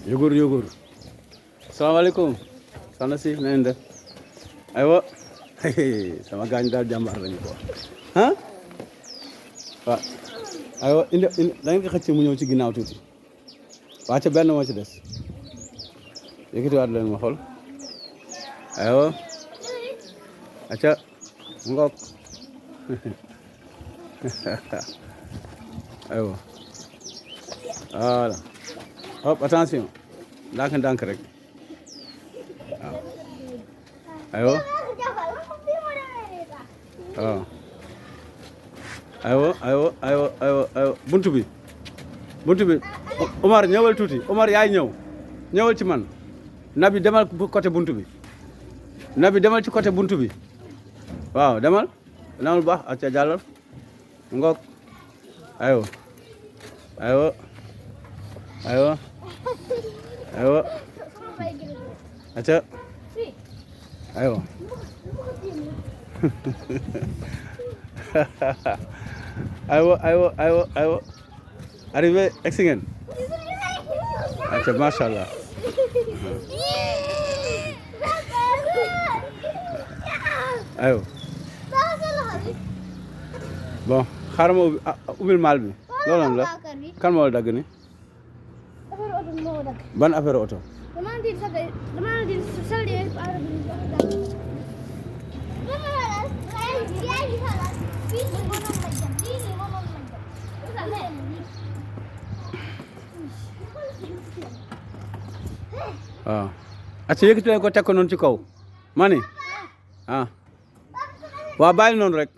yugur salaamaaleykum soxna si na ngeen def aywa sama gaañ daal jàmbaar lañu ko ah waaw aywa indi da ngeen ko xëcc mu ñëw ci ginnaaw tuuti waa ca benn moo ci des yëkkatiwaat leen ma xool aywa aca ngoog aywa voilà hop attention ndànk rek waaw aywa waaw aywa buntu bi Omar ñëwal tuuti Omar yaay ñëwal ci man Nabi demal côté buntu bi Nabi demal ci côté buntu bi waaw demal bu baax acca jàllal ngoog aywa acca aywa aywa arrivé egsi ngeen acca macha allah aywa bon xaaral ma ubbil maal bi loolu la kan moo la dagg ni ban affaire oto waaw acca yëkkati leen ko teg ko noonu ci kaw ma ni waaw bàyyi noonu rek